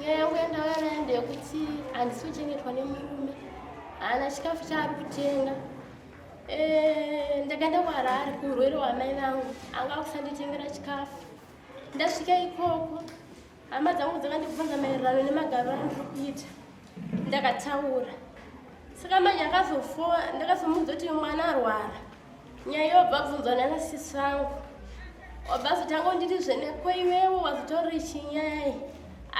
Nyaya yangu yandauya nayo ndeyekuti handisi kuchengetwa nemurume, haana chikafu chaari kutenga. Eh, ndakaenda kuHarare kuurwere hwamai vangu, anga akusanditengera chikafu. Ndasvika ikoko, hama dzangu dzakandibvunza maererano nemagariro andiri kuita, ndakataura. Saka manje akazofoa, ndakazomuudza kuti mwana arwara. Nyaya yobva bvunzwa nana sisi vangu. Wabva azotanga kunditi zveneko iwewe wazotaurira chinyaya.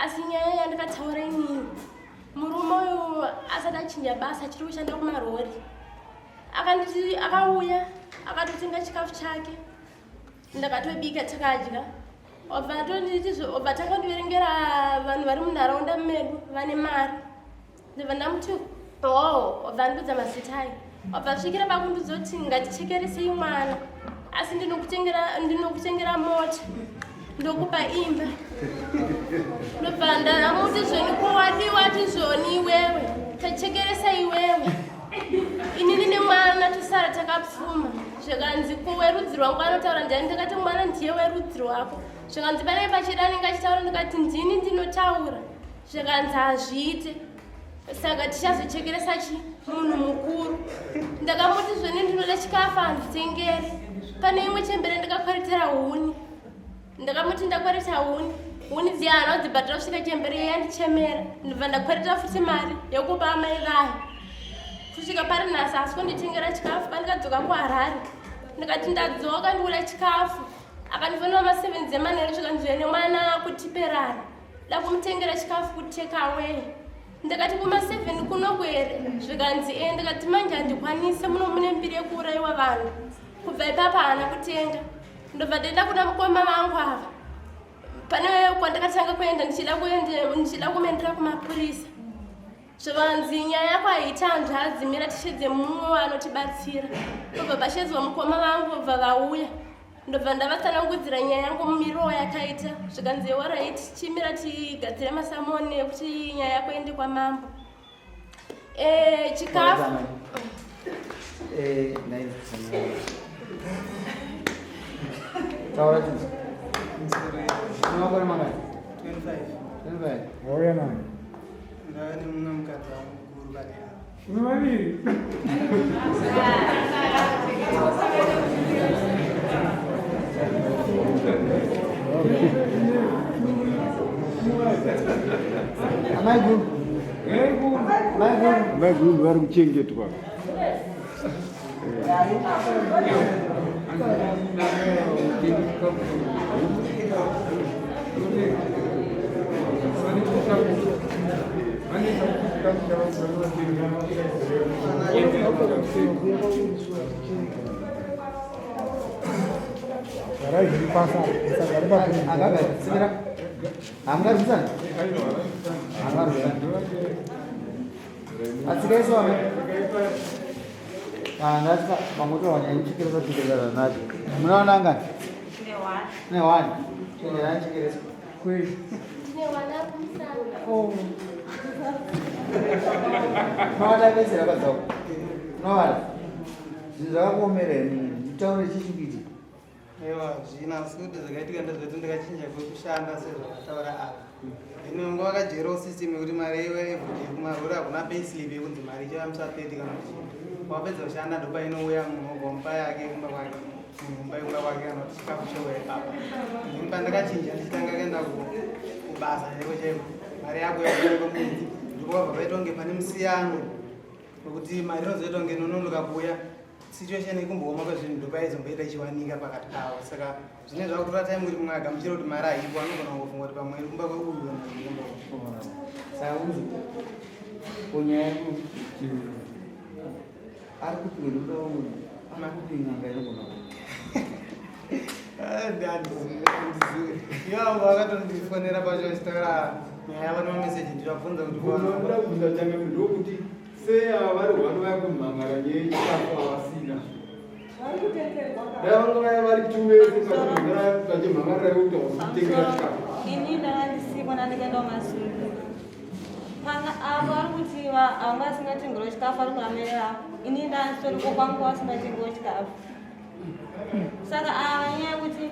Asi nyaya yandakataura inini murume uyu asati achinja basa achiri kushanda kumarori. Akanditi akauya akatotenga chikafu chake ndakatobika takadya. Wabva atonditi wabva tanga kundiverengera vanhu vari munharaunda medu vane mari. Ndobva ndamuti oh, wabva andiudza mazita ayo. Wabva asvikira pakundiudza kuti ngatichekeresei mwana asi ndinokutengera ndinokutengera mota ndokupa imba. Ndobva ndamuti zvoni ko wadii wati zvoni iwewe tachekeresa iwewe inini nemwana tosara takapfuma zvikanzi ko werudzi rwangu anotaura ndiani ndakati mwana ndiye werudzi rwako zvikanzi panenge pachida anenge achitaura ndikati ndini ndinotaura Zvakanzi hazviite saka tichazochekeresa chi munhu mukuru. Ndakamuti zvene ndinoda chikafu handitengere. Pane imwe chembere ndakakweretera huni. Ndakamuti ndakwereta huni. Huni dziya haana kudzibhadhara kusvika chembere iya yandichemera. Ndobva ndakwereta futi mari yekupa amai vayo. Kusvika pari nhasi haasi kunditengera chikafu pandikadzoka kuHarare. Ndikati ndadzoka ndikuda chikafu. Akandifonera ma7 dzemanheru zvikanzi uya nemwana kutiperara. Ndakumutengera chikafu ku take away. Ndakati kuma 7 kunoku here? Zvikanzi eh ndikati manje handikwanise muno mune mbiri yekuurayiwa vanhu. Kubva ipapa haana kutenga. Ndobva ndaenda kuna mukoma vangu ava. Pane kwandakatanga kuenda ndichida kuenda ndichida kumendera kumapurisa. Zvikanzi nyaya yako haiti hanzvadzi mira tishedze mumwe anotibatsira. Ndobva pashedzwa mukoma vangu vobva vauya. Ndobva ndavatsanangudzira nyaya yangu mumiriro wayakaita. Zvikanzi alright chimira tigadzire masamoni ekuti nyaya yako iende kwamambo. Eh, chikafu. Eh, Taura chinzi. Unomakore mangani? 25. 25. Wauya nani? Ndave nemumwe mukadzi wangu mukuru vari apa. Une vaviri. Amai guru. Amai guru. Amai guru vari kuchengetwa. Hamungarwisani? Hamungarwisani. Atsika isu vamwe. Ah, ndatsika pangotorwa nyaya ichikeresa chikeresa nacho. Munaona ngani? Ndine one. Ne one. Chenjerai chikeresa. Kweli. Ndine wana kumusana. Oh. Unovada vese vakadzoka. Unovada. Zvinhu zvakakuomera here? Nditaure chichikuita. Ewa, zvina asi kuti zvakaitika ndezvekuti ndakachinja kwekushanda sezvakataura apa. Then wanga wakajairawo system yekuti mari iwe everyday kumarori hakuna payslip yekunzi mari ichava musi wa 30 kana kuti chii. Wapedza kushanda ndopainouya munhu obva mupa yake kumba kwake, munhu kumba yekumba kwake kana kuti chikafu chouya ipapa. Then pandakachinja ndichitanga kuenda kubasa chaiko chaiko, mari yako yakuya kwemwedzi ndipo pabva paita kunge pane musiyano wekuti mari inozoita kunge inononoka kuuya. Situation yekumbooma kwezvinhu ndopaizomboita ichiwanika pakati pavo saka zvine zvakutora time kuti mumwe agamuchire kuti mari haipo anogona kungofunga kuti pamwe iri kumba kweuyu kana kuti kumba Saka uzi kunyaya yekuti ari kupi ndoda uyu ari kupi n'anga inogona ivo vakatondifonera pacho vachitaura nyaya yavo nemameseji ndichivabvunza kuti Unoda kubvunza changamire ndokuti sei ava vari hwano vaya kumhangara nyaya yechikafu havasina. Dai vanga vaya vari two vese vachimhangarira yekuti havasi kutengera chikafu. Ini ndanga ndisipo ndandikaenda kumasvingo. Panga avo ari kuti vanga vasingatengerwo chikafu ari kuamerera. Ini ndanga nditoriko kwangu vasingatengerwo chikafu. Saka ava nyaya yekuti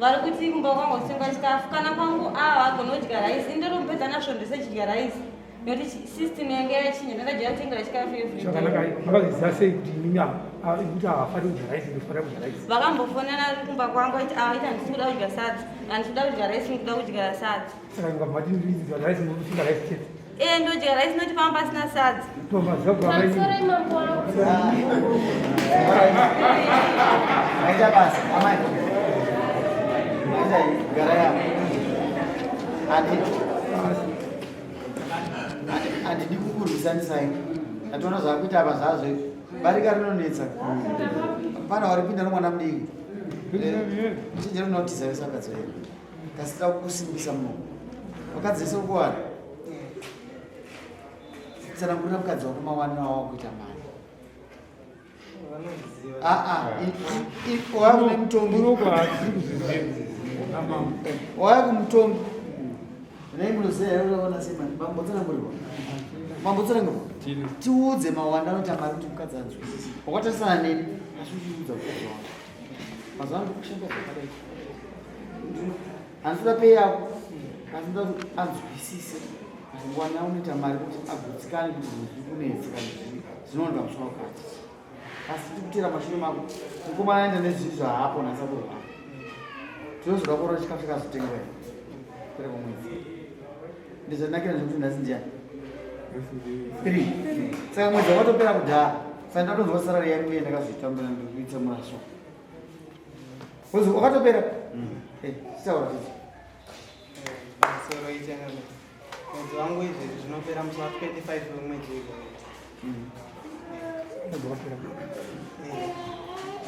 Vari kuti kumba kwangu kusengwa chikafu kana kwangu ava vagona kudya raisi indoromupedza nasvondo sechidya raisi nekuti system yange yachinja ndakajaya kutengera chikafu zvakanaka. Makazviziva sei kuti imimi kuti havafaniri kudya raisi, ndofanira kudya raisi? Vakambofonera kumba kwangu vaiti ava iti handisi kuda kudya sadza, handisi kuda kudya raisi, ndikuda kudya sadza. Saka mati ndidya raisi, munosinga raisi chete? Ee, ndodya raisi noti pamba pasina sadza. Tomaziva kuti amai Pamusoro, mambo wangu. Maita basa, amai. Maita, gara yako. Handidi kukurwisanisai. Ndatoona zvakuita apa zvazvo. Barika rinonetsa. Pana waripinda nomwana mudiki. Chinjero unotiza vese vakadzi here. Kasi tida kukusimbisa muno. Vakadzi vese ukuwana. Tsanangurira mukadzi wako mawaniro awakuita mari. Vanozviziva. Ah ah, waya kune mutongi. Munoko hatisi kuzviziva. Waya kumutongi. Nei munoziva here uraona sei mani? Mambotsanangurirwa. Mambotsanangurwa. Tiudze mawanda anoita mari kuti mukadzi anzwisise. Wakatarisana neni asi uchiudza mukadzi wako. Mazuva ano ndikushanda zvakadai. Handinoda pay yako. Asi ndoda kuti anzwisise. Kuti ngwana unoita mari kuti agutsikane kuti zvinhu zviri kunetsa kana zviri zvinooneka musoro wakati. Asi tikutera mashure mako. Mukomana aenda nezvinhu zvaapo nhasi akurwara. Tinozoda kuona chikafu chakazotengwa here. Pera kwemwedzi. Ndizvanakira zvekuti nhasi ndiani? Three. Saka mwedzi wakatopera kudhara. Saka ndatonzwa salary yangu iye ndakazoitambira ndikuitsa murasho. Mwedzi wakatopera. Eh, chitaura chichi. Pamusoro, ichangamire. Mwedzi wangu izvezvi zvinopera musi wa25 wemwedzi wegore.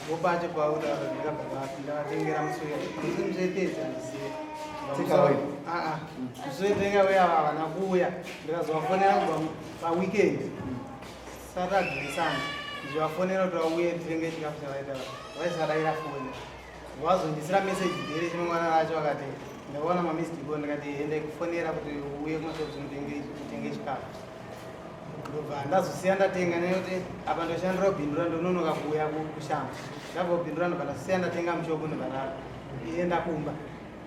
Vopacho pautaura ndakabva ndavatengera musi uya, musi musi handizive. Take away. Aa, musi wetake away ava havana kuuya. Ndikazovafonera kubva paweekend, Saturday, Sunday, ndichivafonera kuti vauye titenge chikafu chavaita, vaisadaira foni. Vazondisira meseji dhere chimangwana racho, vakati ndakaona mamissed call. Ndikati ende kufonera kuti uye kumashops utenge chikafu. Ndobva ndazosiya ndatenga nekuti apa ndoshandira kubhindura, ndononoka kuuya kushamba. Ndabva kubhindura, ndobva ndasiya ndatenga mushop, ndobva ndaenda kumba.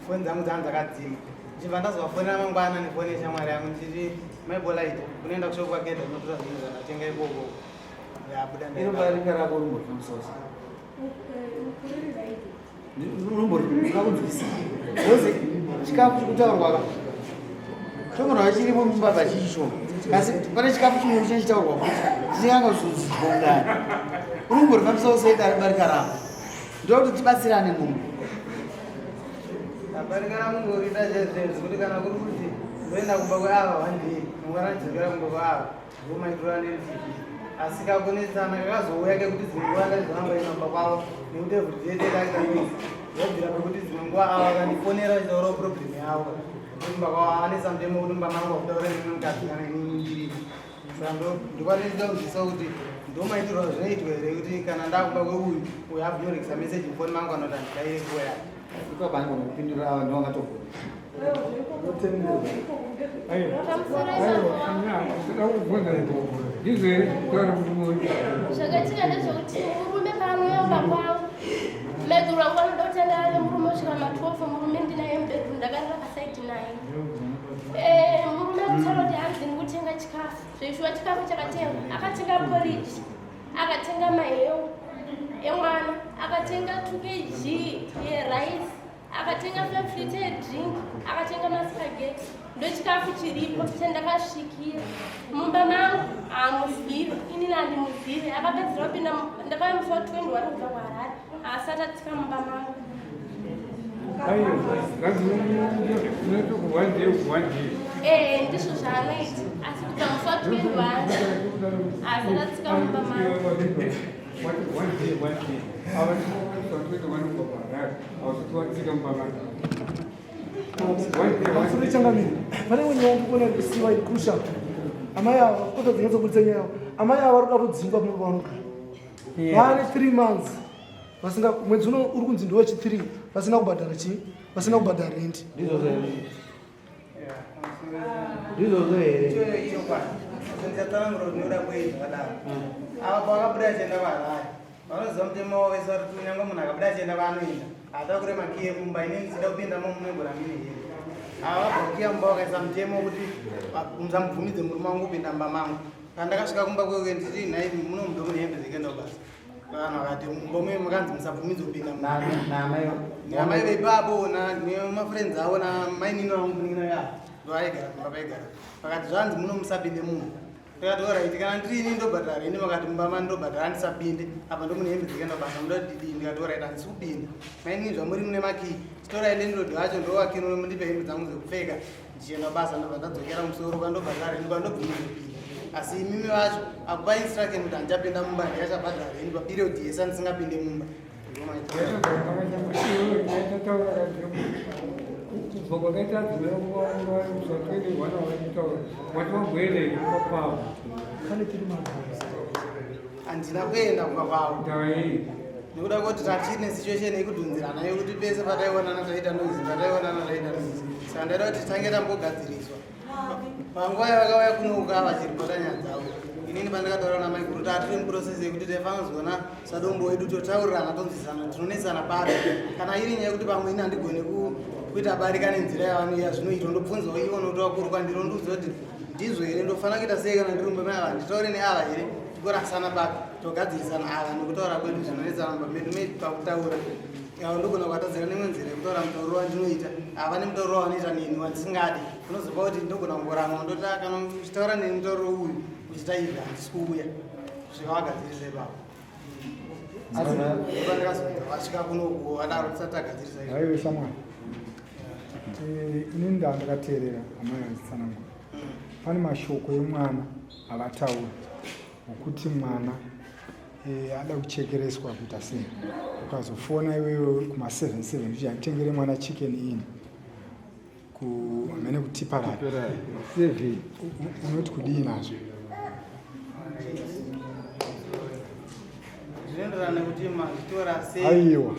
Foni dzangu dzanga dzakadzima. Ndichibva ndazovafonera mangwana nefoni yeshamwari yangu ndichiti maibolite unoenda kushop kwagedha unotora zvinhu zvandatenga ikoko. Ndabuda. Iro ndaenda. barika rako urimborifambisa sei? Unombori kunzwisisa. Because chikafu chikutaurwa ka. Chongorwa chirimo mumba pachishoma. Kasi pane chikafu chimwe chinenge chitaurwa futi. Chichinganga kuzozibongana. Unomborifambisa sei barika rako? Ndokuti tibatsirane munhu. Barika rangu ndorida chaizvo kuti kana kuri kuti ndoenda kumba kweava one day, mangwana ndidzokera kumba kweava, ndomaitora ndiri. Asi kakunetsana kakazouya kekuti dzimwe nguva ndazoramba ina kumba kwavo nekuti everyday tetaita noise. Zvabvira pekuti dzimwe nguva ava vakandifonera vachitaurawo problem yavo kuti kumba kwavo avanetsa mutemo kuti mumba mangu vakutaura nemumwe mukadzi kana inini ndiripo. Saka ndokwanisa kunzwisisa kuti ndomaitirwa zvinoitwa here kuti kana ndakumba kweuyu, uyu abvinorekisa meseji mufoni mangu anoti handidaire nguva yake. Ipapo anogona kupindura ava ndovangatogona. Pamusoro, mambo wangu. Ndizvo here kutaura kuti Zvakaitika ndezvekuti murume paanouya kumba kwangu, maiguru vangu vanoda kutandara nemurume kusvika ma12. Murume ndinaye mubedroom, ndakarara paside naye. Murume akutaura kuti hanzi ndikutenga chikafu. Zvaishuwa chikafu chakatengwa, akatenga porridge, akatenga maheu emwana, akatenga 2 kg yerice, akatenga 5 liter yedrink, akatenga maspaghetti. Ndochikafu chiripo chandakasvikira mumba mangu. Hamuzivi, inini handimuzivi. Akapedzera kupinda, ndakauya musi wa21 kubva kuHarare, haasati atsika mumba mangu. Unoita ku one day, ku one day. Ee, ndizvo zvaanoita, asi kubva musi wa21 haasati atsika mumba mangu. One day, one day. Ava ndikuita kuHarare, hausati watsika mumba mako. Pamusoro, changamire, pane imwe nyaya ndikuona kusiwa iri crucial. Amai ava kotodzinyatsobudisa nyaya yavo. Amai ava vari kuda kutodzingwa pano pavanogara. Vane 3 months vasinga, mwedzi uno uri kunzi ndowechi3 vasina kubhadhara chii, vasina kubhadhara rendi. Ndizvozvo here? Ndizvozvo here? Ichoyo ichokwadi. Ndichatsanangura kuti noda kwei zvakadaro. Ava pavakabuda achienda kuHarare, vanoziva mutemo wavo vese vari kuti kunyange munhu akabuda achienda kwaanoenda. Hatakure makiyi ekumba, inini ndichida kupinda momunegora mine hembe. Ava vabva mumba vakaisa mutemo wekuti musamubvumidze murume wangu kupinda mumba mangu. Pandakasvika kumba kwekwe ndichiti nhai muno mundo mune hembe dzekuenda kubasa. Vanhu vakati mumba muye makanzi musabvumidzwe kupinda naamai veipapo nemafriends avo namainini vangu munin'ina yavo ndovaigara kumba vaigara. Vakati zvanzi muno musapinde munhu. Ndikati alright kana ndiri ini ndobhadhara ini vakati mumba mani ndobhadhara ndisapinde apa ndomune hembe dzekuenda kubasa munoda kuti didii ndikati alright handisi kupinda. Mainini zvamuri mune makii chitorai landlord vacho ndovakinure mundipe hembe dzangu dzekupfeka ndichienda kubasa ndobva ndadzokera musoro kwandobhadhara ini kwandobvumidzwa kupinda. Asi imimi vacho akupa instruction kuti handichapinda mumba ndikachabhadhara ini paperiod yese andisingapinde mumba. Kubva kwakaita wati wamboenda here kumba kwavo? Handina kuenda kumba kwavo nekuda kwekuti tatine situation yekudhunzirana yekuti pese pataionana taita noise, pataionana taita noise, saka ndaida kuti titange tambogadziriswa. Panguva yavakauya kunouka vachiripota nyaya dzavo, inini pandakataura namaiguru tatiri muprocess yekuti taifanira kuzoona sadombo wedu totaurirana tonzwisana tinonesana papi. Kana iri nyaya yekuti pamwe ini handigone kuita barika nenzira yazvinoitwa, ndobvunzawo ivo nokuti vakuru kwandiri ondiudza kuti ndizvo here, ndofanira kuita sei kana ndiri mumba mai ava, nditaure neava here, tikorasana papi, togadzirisana ava nekutaura kwedu zvinonetsana mumba medu maybe pakutaura ava ndogona kuvatadzira nemwe nzira yekutaura mutauriro wandinoita ava nemutauriro wavanoita neni wandisingadi, unozopa kuti ndogona kungoramwa ndoti kana uchitaura neni mutauriro uyu uchiita izvi handisi kuuya kusvika vagadzirisa ipapo. Asi vasvika kunoku vadaro tisati tagadzirisa izvi. Aiwe shamwari, ini ndaa ndakateerera amai vachitsanangura. Pane mashoko emwana avataura okuti mwana ada kuchekereswa kuita sei, ukazofona iwewe kuma 77 kuti anditengere mwana Chicken Inn kumene kutiparari, unoti kudii nazvo? Zvinoenderana nekuti mazvitora sei. Aiwa,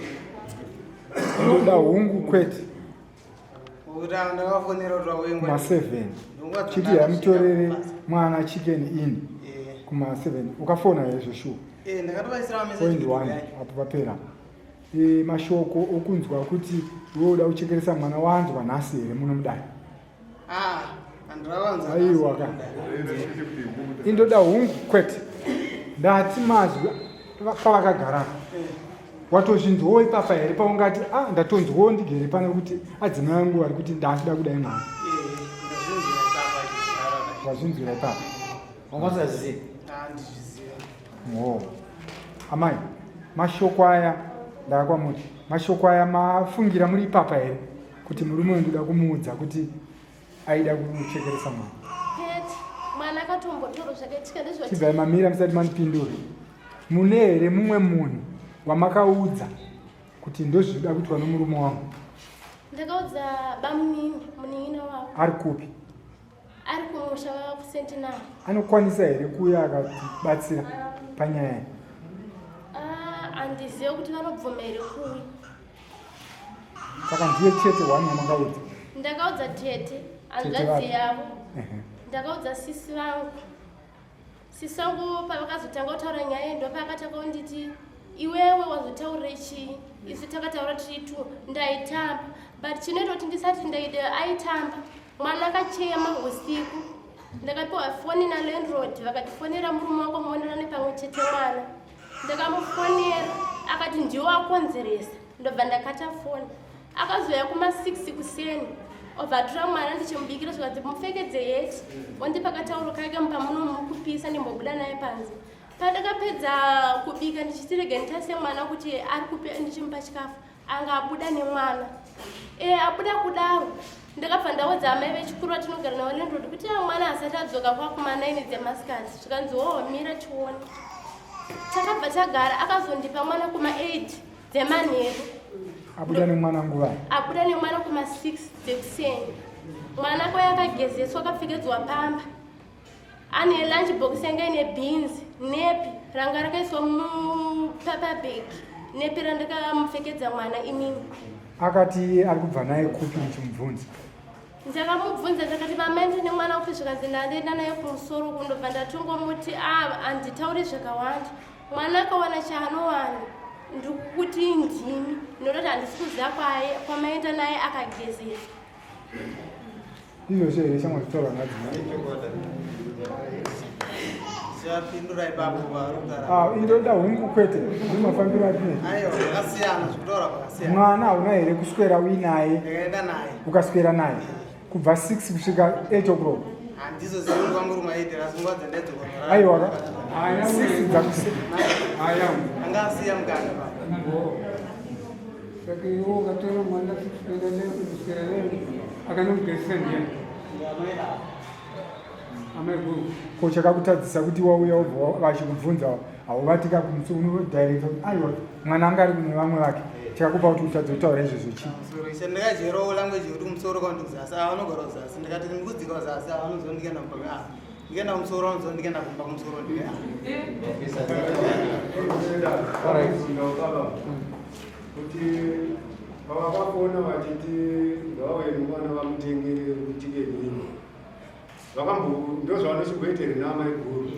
ndoda hungu kwete. Kuti ndakafonera kuti vauye kuma 7 chiti yamutorere mwana Chicken Inn kuma 7, ukafona here zveshuwa? Ndakatovaisira mameseji. Point kuti one. uyai. Apo papera. Mashoko okunzwa kuti iwe uda kuchekeresa mwana wanzwa nhasi here muno mudai? Ah, handiravanza. Aiwa ka, indoda hungu kwete. Ndati mazwi pavakagara watozvinzwawo ipapa here paungati a ndatonzwawo ndigere pano kuti adzimai angu vari kuti ndasida kudai mwana? Ndazvinzwira ipapa achigara. Wazvinzwira ipapa? Wangasazivi? Handizviziva. Oh. Amai, mashoko aya ndakakwamuri, mashoko aya mafungira muri ipapa here kuti murume uyu ndoda kumuudza kuti aida kuchekeresa mwana? Pet mwana akatombotorwa, zvakaitika ndezvati Chibvai mamira musati mandipindura. Mune here mumwe munhu wamakaudza kuti ndozvinoda kuitwa nomurume wangu? Ndakaudza bamunini, munin'ina wavo. Ari kupi? Ari kumusha kuSentinel. Anokwanisa here kuuya akatibatsira panyaya iyi? Ah, handizive kuti vanobvuma here kuuya. Saka ndiye chete one wamakaudza? Ndakaudza tete, Tete hanzvadzi vapi? yavo. Ndakaudza sisi vangu. Sisi vangu pavakazotanga kutaura nyaya iyi ndopakatanga kunditi iwewe wazotaurire chii, isu takataura tiri two, ndaitamba. But chinoita kuti ndisati ndaida aitamba, mwana akachema usiku, ndakapiwa foni nalandlord vakatifonera murume wako muonerane pamwe chete mwana. Ndakamufonera akati ndiwo akonzeresa, ndobva ndakata foni. Akazouya kuma6 kuseni obva atora mwana ndichimubikira, zvikanzi mupfekedze heti ondipa katauro kake pamuno mukupisa ndimbobuda naye panze. Pandakapedza kubika ndichiti rega nditase mwana kuti ari kupi, ndichimupa chikafu, anga abuda nemwana. Abuda kudaro ndakabva ndaudza amai vechikuru vatinogara navo landlord kuti a mwana asati adzoka kwakuma9 dzemasikati. Zvikanzi wo mira tione. Takabva tagara, akazondipa mwana kuma8 dzemanheru. Abuda nemwana nguvai? Abuda nemwana kuma6 dzekuseni. Mwana kwai akagezeswa, akapfekedzwa pamba, ane lunch box yanga ine beans, nepi ranga rakaiswa mupaper bag, nepi randakamupfekedza mwana inini. Akati ari kubva naye kupi muchimubvunza? Ndakamubvunza ndakati mama ndine mwana upi, zvikanzi ndandaenda naye kumusoro kundobva ndatongomuti a handitauri zvakawanda, mwana akawana chaanowana. Ndikuti ndimi ndinototi handisi kuziva kwamaenda naye akagezeswa. Izvozvo here shamwari kutaura nadzimai? Tichapindura ipapo paari kutaura. Ah, indoda hungu kwete ndimafambiro atine. Aiwa, zvakasiyana zvekutaura kwakasiyana. Mwana hauna here kuswera uinaye? Ndakaenda naye. Ukaswera naye kubva 6 kusvika 8 o'clock. Handizo zivi kwangu rumaitira asi nguva dzandaidzoka norara. Aiwa ka. 6 dzakusi. Anga asiya mukana pa. Saka iwe ukatora mwana kuswera naye kuswera naye akanomugezesa ndiyani? Amai guru. Ko chakakutadzisa kuti wauya wobva vachikubvunza hauvatika kumusi unodirecta kuti aiwa mwana anga ari kune vamwe vake chakakupa kuti utadze kutaura izvozvo chii? Musoro ishe ndakajairawo language yekuti kumusoro kwandi kuzasi ava vanogara kuzasi ndikati ndikudzika kuzasi ava vanonzwa ndikaenda kumba ava ndikaenda kumusoro vanonzwa ndikaenda kumba kumusoro ndike ava kuti pavakafona vachiti ngavauye nemwana vamutengere tiketi ino vakambo ndozvavanochimboita here naamai guru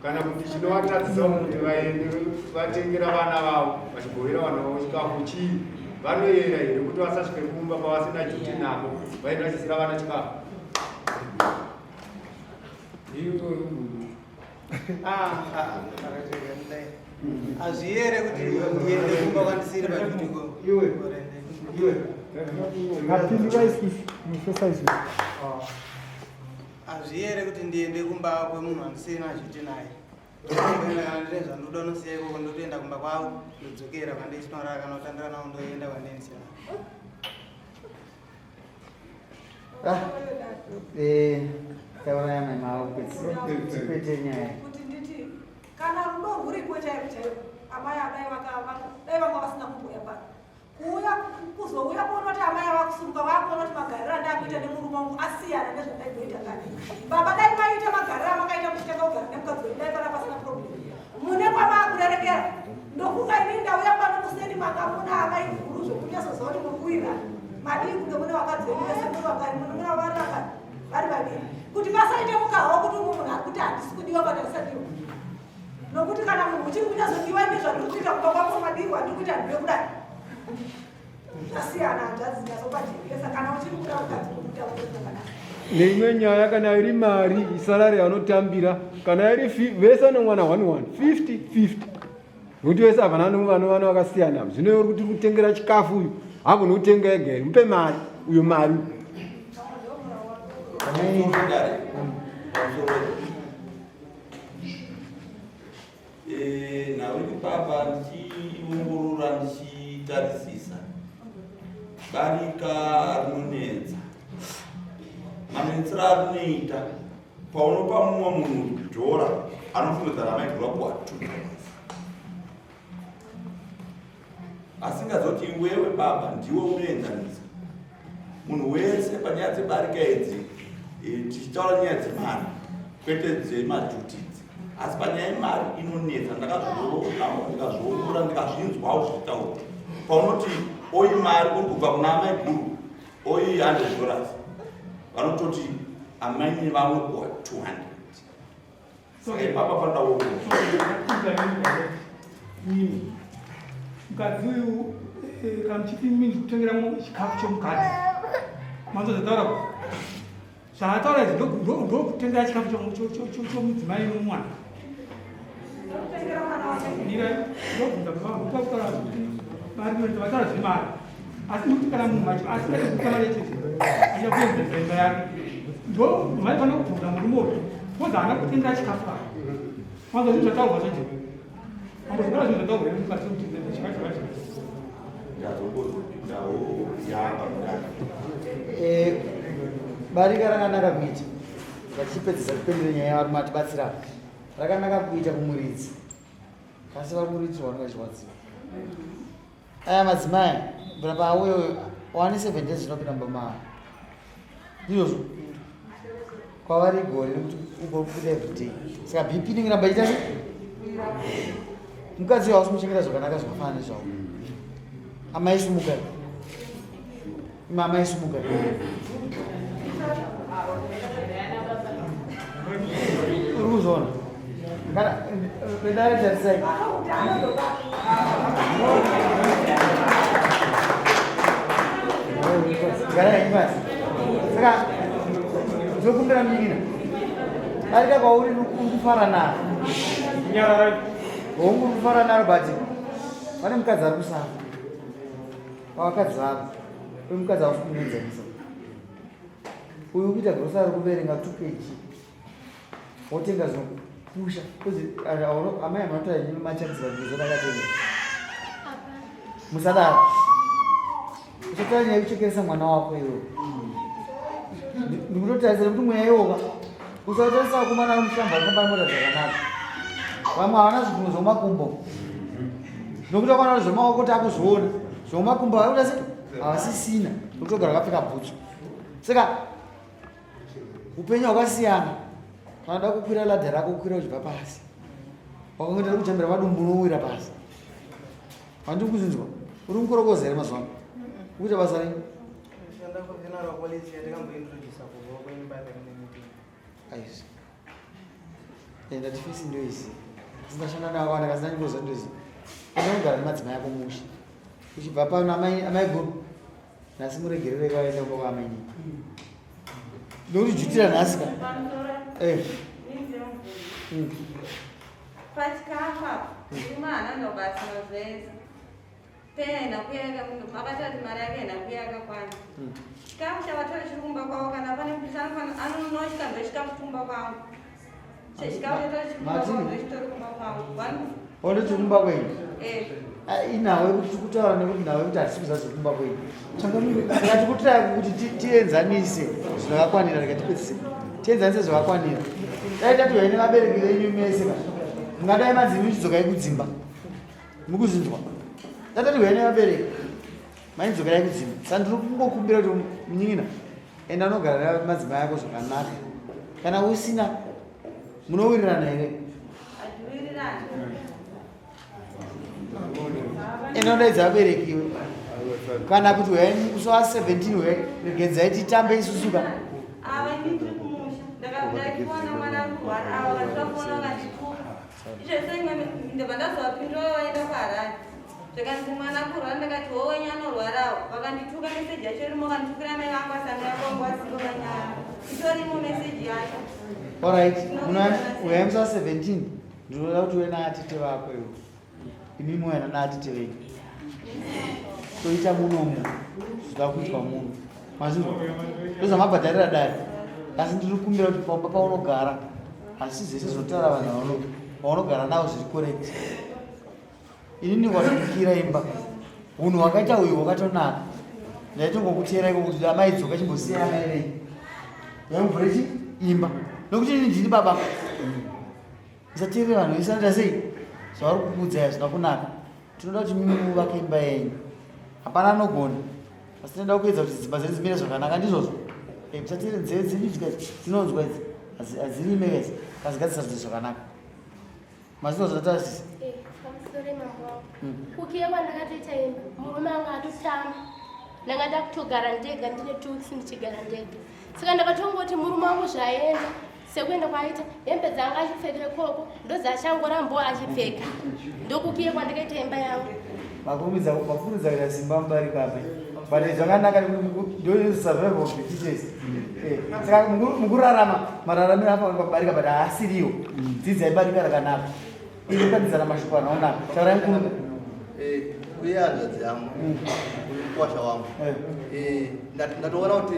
kana kuti chinovatadzisa kuti vaende vatengera vana vavo vachigovera vana vavo chikafu chii vanoyera here kuti vasasvike kumba kwavasina juti nako vaende vachisira vana chikafu Hazviyere kuti ndiende kumba kwandisiri pajuti ko. Iwe. Iwe. Mapindura isusu, mufesa isusu. Hazviyere kuti ndiende kumba kwemunhu wandisina juti naye. Ndoenda kana ndine zvandoda unosiya ikoko ndotoenda kumba kwavo ndodzokera kwandichinorara kana kutandara navo ndoenda kwandendisina. Ah, eh, taurai amai mava kupedzisira tipete nyaya. Kuti nditi kana rudo rwuripo chaiko chaiko amai adai dai vanga vasina kumbouya pano kuuya kuzouya kuona kuti amai ava kusumuka vakuona kuti magariro andakuita nemurume wangu asiyana nezvandaimboita kare baba dai maiita magariro amakaita muchitanga kugara nemukadzi wenyu dai pana pasina problem mune kwamaakurerekera ndofunga ini ndauya pano kuseni manga muna amai guru zvokunyatsoziva kuti muri kuwirirana madii kunge mune vakadzi venyu vese muri vangani mune vari vangani vari vaviri kuti pasaite mukaha wokuti umwe munhu ari kuti handisi kudiwa but handisadiwa nokuti kana munhu uchiri kunyatsodiwa ine zvandiri kuita kumba kwako madirwa andiri kuita ndiwe kudai zvasiyana hanzvadzi nyatsopajekeresa kana uchiri kuda mukadzi kuita zvakanaka neimwe nyaya kana iri mari isalari yavanotambira kana iri vese vanomwana 1 1 50 50 nokuti vese havana vano vana vakasiyana zvino uri kuti kutengera chikafu uyu hagoni kutenga ega here mupe mari uyo mari Eh, nhau iri papa ndichiongorora ndichitarisisa barika rinonetsa manetsero arinoita paunopa mumwe munhu dhora anofungidzana amaigura kuwa $2 asingazoti iwewe baba ndiwe unoenzanisa munhu wese panyaya dzebarika idzi eh, tichitaura nyaya dzemari kwete dzemaduty idzi asi panyaya yemari inonetsa ndakazvionawo ndikazviongorora ndikazvinzwawo zvichitaurwa paunoti oyi mari uri kubva kuna amai guru oyi 100 dollars vanototi amainini vanokuwa 200 saka ipapa panoda mukadzi uyu eh, kana muchiti mimi kutengera chikafu chomukadzi manzozvataura zvaataura izvi ndokutengera chikafu chomudzimai nomwana ndobvunza baba kuti mari vataura zvemari asi nekuti kana munhu acho asingade kuita mari yacho achakuenzesa imba yake ndo vaifanira kubvunza murume uyu kozi haana kutengera chikafu aa manzwa zvinhu zvataurwa zvaje ambozvibara zvinhu zvataurwa here mukati kuti chikafu chakacho eh, barika rakanaka kuita vachipedzisa kupendera nyaya yavari matibatsira rakanaka kuita kumuridzi asi vari muridzi vanenge vachirwadziwa aya madzimai bvira paauya uyo wane seven days zvinopinda mumba maavo ndizvozvo kwavari gore nekuti ugopinda everyday saka bp inenge ramba ichita se mukadzi uyo hausi muchengeta zvakanaka zvakafanana nezvavo amai sumuka ima amai sumuka uri kuzviona kana vedare tarisai Barika kwauri uri kufara naro. Hongu uri kufara naro but pane mukadzi ari kusara. Pavakadzi vako. Uyu mukadzi hausi kumuenzanisa. Uyu kuita grocery kuverenga 2 kg. Wotenga zvinokupusha. Kuzi amai amatoa machadzi vanhu zvakatenga. Musadaro. Usataura nyaya yekuchekeresa mwana wako iwe. Ndikutotarisa nekuti mweya iwoka. Usatarisa vakomana vari mushamba vachifamba nemota dzakanaka. Vamwe havana zvigunwe zvomakumbo. Nokuti vakwana zvemaoko takuzviona. Zvomakumbo vakuita se havasisina. Nokutogara vakapfeka bhutsu. Saka upenyu hwakasiyana. Kana uda kukwira ladha rako kukwira uchibva pasi. Wakangoita kujambira madumbu unowira pasi. Handiri kuzvinzwa. Uri mukorokoza here mazuva ano? Ukuita basa rei? Ndinoshanda kufuneral policy yandakambointrodusa kubva kuimba yakaine Aizvi. Enda tifisi ndoizi. Asi ndashanda navo vana kasi ndandikoza ndoizi. Enda kugara nemadzimai ako mushe. Uchibva pano amai amai guru. Nhasi muregerere vaenda kumba kwaamai nini. Ndokuti jutira nhasi ka. Eh. Pachikafu apa murume haana kuenda kubasa mazuva ese. Pay haina kuuya akataura kuti mari yake haina kuuya yakakwana. Chikafu chavatora chiri kumba kwavo kana pane kuti anofanira anonotya ndochikafu kumba kwangu. Chikafu chatora chiri kumba kwavo ndochitori kumba kwangu. One Ondo chiri kumba kwenyu. Eh. Ah, inhau yekuti tiri kutaura nekuti nhau yekuti hatisi kuziva zviri kumba kwenyu. Saka tiri kutry kuti tienzanise zvakakwanira rega tipedzise. Tienzanise zvakakwanira. Dai tati huyai nevabereki venyu mese ka. Mungadai manzi imi chidzokai kudzimba. Mukuzvinzwa. Dai tati huyai nevabereki. Maidzokerai kudzimba. Saka ndiri kungokumbira kuti munyin'ina enda unogara nemadzimai ako zvakanaka. Kana usina munowirirana here? Enda unodaidza vabereki iwe. Kana kuti huyai musi wa 17 huyai regedzai titambe isusu ka. Ava ini ndiri kumusha. Ndakafona mwana ari kurwara ava vakafona vakandituka. Izvezvo imwe ndobva ndazovapindura vaenda kuHarare. Zvikanzi mwana akurwara ndakati wo wenyu anorwarawo. Vakandituka meseji yacho irimo vakanditukira mai vangu asi amai vangu vasipo vanyara. Itorimo meseji yacho. Alright, uyai musi wa 17 ndinoda kuti uye naatete vako iwe. Imi muuya naatete venyu. Toita munomu zvinoda kuitwa muno. Mazvinzwa? Ndozvamabhadharira dare. Asi ndiri kukumbira kuti pamba paunogara asi zvese zvinotaura vanhu vaunogara navo zviri correct. Inini watobikira imba. Hunhu hwakaita uyu hwakatonaka. Ndaitongokuteera iko kuti amai dzoka chimbosiya amai venyu. Yaimuvhure chi imba. Nokuti inini ndini baba. Musateerere vanhu vese vanoita sei? Zvavari kukuudzai hazvina kunaka. Tinoda kuti mimi muvake imba yenyu. Hapana anogona. Asi tinoda kuedza kuti dzimba dzedu dzimire zvakanaka ndizvozvo. Eh, musateerere nzeve dzenyu dzinonzwa idzi. Hadzirime idzi. Asi ngadzisarudze zvakanaka. Mazino zvataura sisi. Eh, pamusoro mambo wangu. Kukiya kwandakatoita imba, murume anga atotama. Ndanga ndakutogara ndega ndine 2 weeks ndichigara ndega. Saka ndakatongoti murume wangu zvaenda sekuenda kwaaita hembe dzaanga achipfekera ikoko ndodzachangoramboo achipfeka. Ndokukiya kwandakaita imba yangu. Makurumidza makurumidza kuita simba mubarika apa. But zvakanaka ndo survival of the fittest. Eh, saka mukurarama mararamiro afa pabarika but haasiriwo. Dzidzai barika rakanaka. Iri kukanidzana mashoko anaonaka. Taurai mukuru. Eh, uye hanzvadzi yangu uyu mukwasha wangu Eh, ndatoona kuti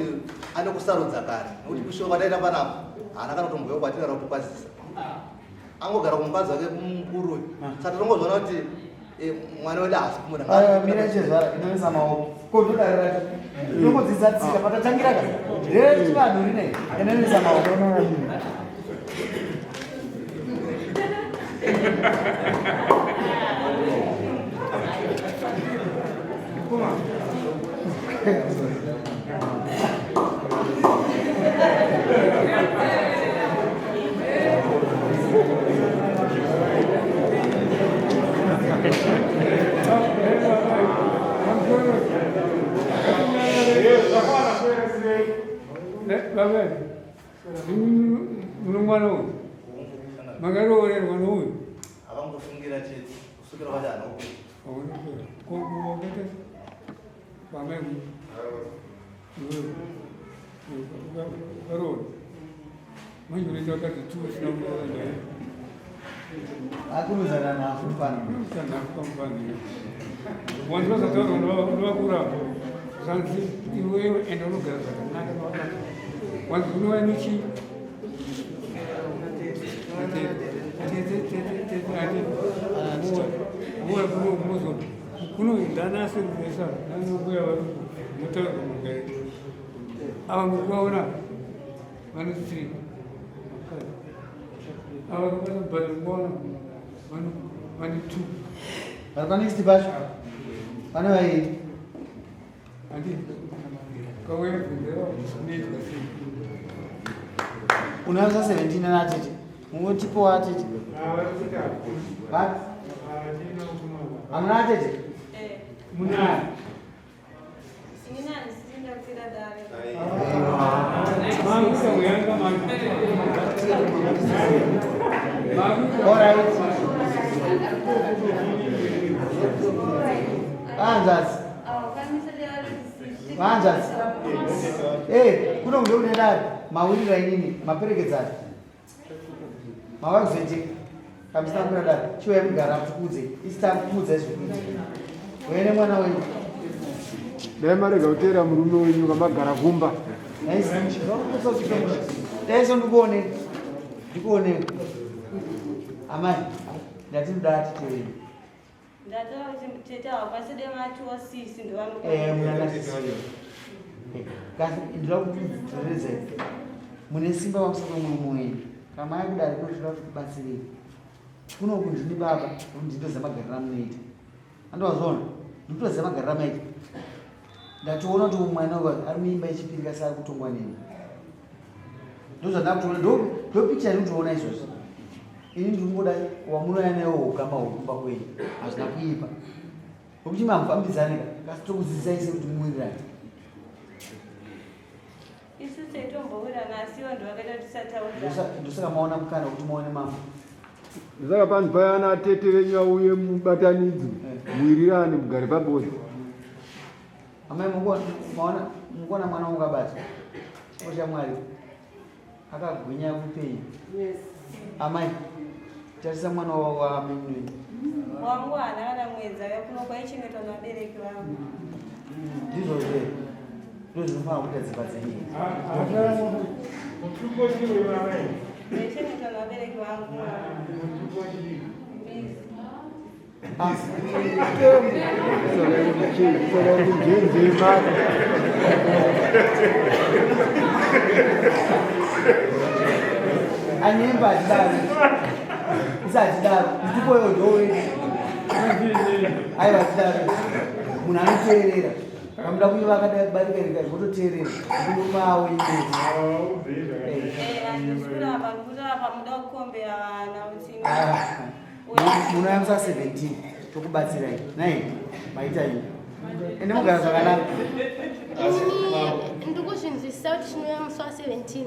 ane kusarudza kare nekuti kusvika kwataita panapa haana kana kutombouya kwatiri kana kutokwazisa angogara kumukadzi wake mukuru uyu saka tongozviona kuti eh, mwana wedu haasi kumuda Aiwa, mira chezvara inoisa maoko. Ko ndodare racho. Tinongodzidza tsika patatangira ka. Ndere chivanhu rine inoisa maoko. Mwana uyu makaroorerwa nouyu akangofungira chete kusvikira kwati haana kupera ukaroora Manje unoita vakadzi tu usina kuroora naye. Akuruzana nhafu pano. Kuruzana nhafu pamupano. Wanzi vasataura unovakura zvanzi iwewe enda unogara zvakanaka navakadzi. Wanzi unova nechi kuno ndanasirivesa nanokuya vari mutaura mugare ava mukuvaona vane three ava vakabata kubhadhara mukuvaona vane two vari panext pacho pane vairi Unoisa 17 ana tete. Mungotipo wa tete. Ba. Amuna tete. Muna. All right. Anzas. Vanzvadzi. Eh, kuno kundo kune dare mawirira inini maperekedzani. Mava kuzoite kamusina kukwira dare. Chiuya mugara tikudze. Isi takuudza izvekuita. Uye nemwana wenyu. Dai marega kuteera murume wenyu kamagara kumba. Dai ndikuone. Ndikuone. Amai, ndati ndoda titevere. Ndataura kuti tete hawakwanisi dai matiwo sisi ndovano. Eh, munana sisi. Eh, kasi ndinoda kukudzoredzai. Mune simba pamusoro pemurume wenyu. Kana maya kudare kunotoda kuti kubatsirei. Kunoku ndini baba, nokuti ndinoziva magariro amunoita. Andowazviona? Ndinotoziva magariro amaita. Ndatoona kuti mwana uyu ari muimba yechipiri kasi ari kutongwa neni. Ndozvandakutoona, ndo ndo picture yandinotoona izvozvo. Ini ndiri kungoda wamunouya naye hukama hwekumba kwenyu hazvina kuipa nokuti imi hamufambidzane ka kasi tokudzidzisai sei kuti muwirirane. Isu taitombowirana asi ivo ndovakaita kuti tisataurirana. Ndosaka maona mukana wekuti muone mambo. Ndosaka panzi paya ana tete venyu vauye mubatanidzwe muwirirane mugare pabodzi. Amai mukuona mukuona mwana wangu akabata oshamwari akagwinya kupenya. Yes. Amai tarisa mwana wamenyu. Wangu haana kana mwedzi auya kuno kwaichengetwa nevabereki vangu. Ndizvo zve ndozvinofanira kuita dzimba dzenyu. Ndaichengetwa nevabereki vangu. Anyemba hatidaro isi hatidaro ndikoyo ndowe aiwa hatidaro munhu anoteerera kamuda kuiva akadai kubarika rika vototeerera ndikumawo imezi Handisi kurapa ndikutorapa muda kukombera vana kuti Munouya musi wa 17 tokubatsirai nai maita ini ende mugara zvakanaka. Ini ndikuzvinzwisisa kuti chinouya musi wa 17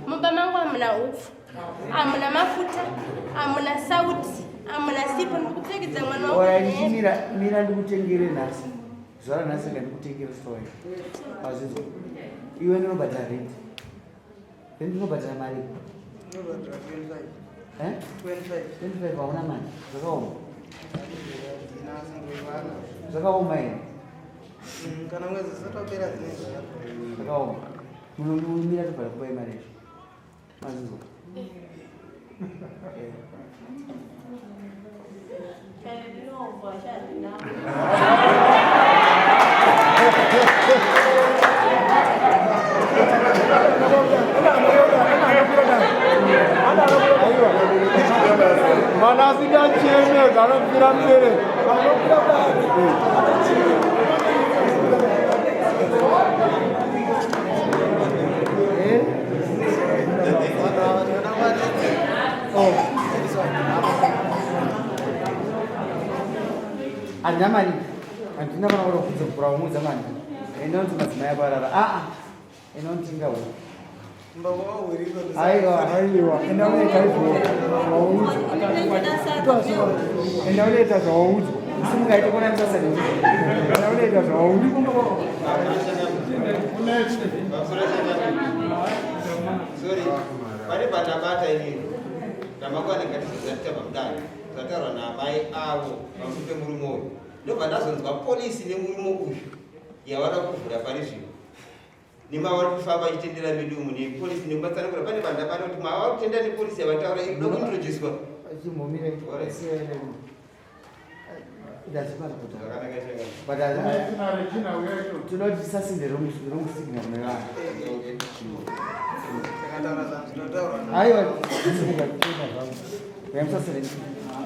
mumba mangu hamuna hupfu hamuna mafuta hamuna sauti hamuna sipo ndikupfekedza mwana wangu Orai ndichimira mira ndikutengere nhasi zuva ranhasi rega ndikutengere story wazvinzwa iwe ndinobhadhara rent rent ndinobhadhara mari Ndinobhadhara 25. Eh? 25. 25 hauna mari zvakaoma Handina asi ndoiwana. zvakaoma here Kana mwedzi usati wapera dzinenge zvakapera. Zvakaoma munomira tobhadhara kupai mari yacho mazvinzwa. Eh. Chero ndinobva chazvina. Mwana asingacheme anofira mubereki. Handina mari handina kana kuda kubvunza kugura umudza mani enda unoti madzimai ako arara aa enda unotenga huku. Aiwa. Aiwa, enda unoita izvo zvawaudzwa. Enda unoita zvawaudzwa. Simuka ite kuona musasa nini. Enda unoita zvawaudzwa. Sorry. Pane pandabata inini ramangwana ngatizozatitava mudare zvataurwa naamai avo pamusoro pemurume uyu ndobva ndazonzwa polisi nemurume uyu yavada kuvhura pari zvino nemavari kufamba vachitendera medu umu nepolisi nekubatsanangura pane pandabata kuti mavari kutendera nepolisi yavataura iri kuda kuintroducwa. Tinoti sasinde wrong signal nevanhu. Aiwa, musasinde.